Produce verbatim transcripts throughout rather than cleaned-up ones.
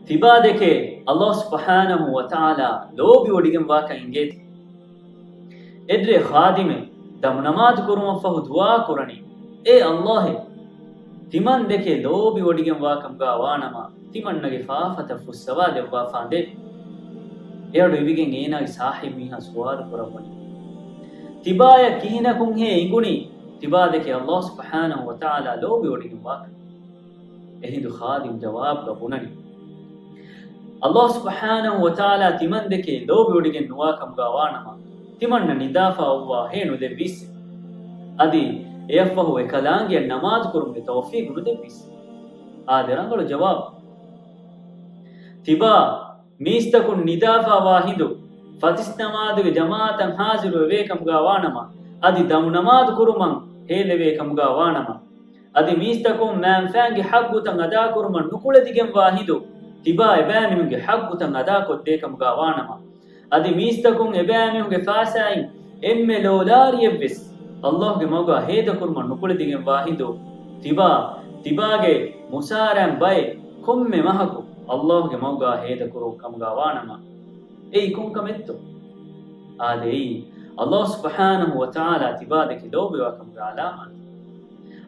ތިބާ ދެކެ ﷲ ސުބްޙާނަހޫ ވަތަޢާލާ ލޯބިވޮޑިގެންވާކަން އެނގޭތީ. އެއްރޭ ޚާދިމެއް ދަމުނަމާދު ކުރުމަށްފަހު ދުޢާ ކުރަނީ، އޭ ﷲ، ތިމަން ދެކެ ލޯބިވޮޑިގެންވާކަމުގާ ވާނަމަ، ތިމަންނަގެ ފާފަތައް ފުއްސަވާ ދެއްވާފާނދޭ. އެއަޑު އިވިގެން އޭނާގެ ސާހިބް މީހާ ސުވާލު ކުރައްވަނީ، ތިބާޔަށް ކިހިނަކުންހޭ އިނގުނީ ތިބާ ދެކެ ﷲ ސުބްޙާނަހޫ ވަތަޢާލާ ލޯބިވޮޑިގެންވާކަން؟ އެހިނދު ޚާދިމް ޖަވާބުގަ ބުނަނީ، ﷲ ސުބްޙާނަހޫ ވަތަޢާލާ ތިމަން ދެކެ ލޯބިވޮޑިގެން ނުވާކަމުގާ ވާނަމަ، ތިމަންނަށް ނިދާފާ އޮއްވާ ހޭ ނުދެއްވީސް. އަދި އެއަށްފަހު އެކަލާނގެއަށް ނަމާދު ކުރުމުގެ ތައުފީގު ނުދެއްވީސް. އާދެ، ރަނގަޅު ޖަވާބު. ތިބާ މީސްތަކުން ނިދާފާވާ ހިނދު، ފަތިސް ނަމާދުގެ ޖަމާޢަތަށް ހާޒިރު ވެވޭކަމުގާ ވާނަމަ، އަދި ދަމުނަމާދު ކުރުމަށް ހޭލެވޭކަމުގާ ވާނަމަ، އަދި މީސްތަކުން މައިންފާންގެ ޙައްޤުތައް އަދާކުރުމަށް ނުކުޅެދިގެންވާ ހިނދު، ތިބާ އެބައިމީހުންގެ ޙައްޤުތައް އަދާކޮށްދޭކަމުގާ ވާނަމަ، އަދި މީސްތަކުން އެބައިމީހުންގެ ފައިސާއިން އެންމެ ލޯލާރިއެއްވެސް ﷲގެ މަގުގާ ހޭދަކުރުމަށް ނުކުޅެދިގެންވާ ހިނދު، ތިބާ، ތިބާގެ މުސާރައިން ބައެއް ކޮންމެ މަހަކު ﷲގެ މަގުގާ ހޭދަކުރު ކަމުގާ ވާނަމަ، އެއީ ކޮންކަމެއްތޯ؟ އާދެ، އެއީ ﷲ ސުބްޙާނަހޫ ވަތަޢާލާ ތިބާ ދެކެ ލޯބިވާ ކަމުގެ ޢަލާމާތް.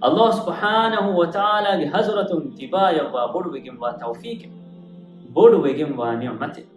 ﷲ ސުބްޙާނަހޫ ވަތަޢާލާގެ ޙަޟްރަތުން ތިބާޔަށްވާ ބޮޑުވެގެންވާ ތައުފީޤެއް، ބޮޑުވެގެންވާ ނިޢުމަތެއް.